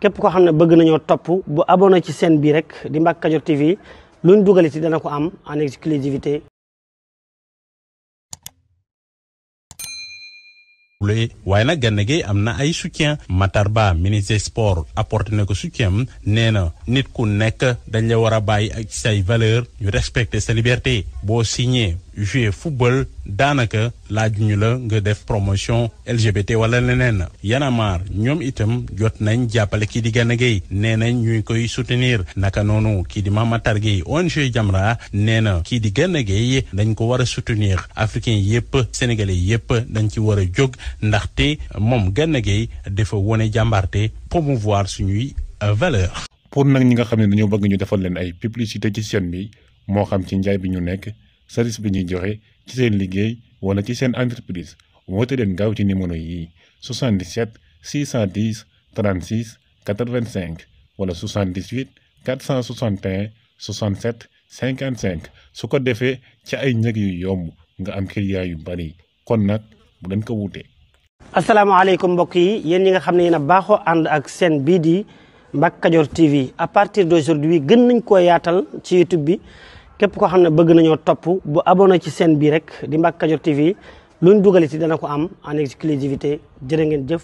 képp koo xam ne bëgg nañoo topp bu abonné ci chaîne bii rek di Mbacke Kadior TV luñ dugal ci dana ko am en exclusivité. waaye nag Gana Gueye am na ay soutien. Matar Ba ministre des sports apporté na ko soutien nee na nit ku nekk dañ la war a bàyyi ak say valeur ñu respecter sa liberté boo signé jouer football daanaka laajuñu la nga def promotion LGBT wala leneen. Y'en a marre ñoom itam jot nañ jàppale kii di Gana Gueye nee nañ ñu koy soutenir naka noonu kii di Mame Matar Gueye ONG Jamra nee na kii di Gana Gueye dañ ko war a soutenir africain yëpp sénégalais yëpp dañ ci war a jóg ndaxte moom Gana Gueye dafa wone jàmbarte promouvoir suñuy valeur. pour nag ñi nga xam ne dañoo bëgg ñu defal leen ay publicité ci chaîne bi moo xam ci njaay bi ñu nekk service bi ñuy joxe ci seen liggéey wala ci seen entreprise woote leen gaaw ci numéro yi 77 610 36 85 wala 78 461 67 55 su ko defee ci ay njëg yu yomb nga am client yu bari kon nag bu leen ko wuute. asalaamaaleykum mbokk yi yéen ñi nga xam ne yéen a baaxoo ànd ak chaîne bii di Mbacke Kadior TV à partir d'aujourd'hui gën nañ koo yaatal ci YouTube bi képp koo xam ne bëgg nañoo topp bu abonné ci chaîne bii rek di Mbacke Kadior TV luñ dugal ci dana ko am en exclusivité jërë ngeen jëf.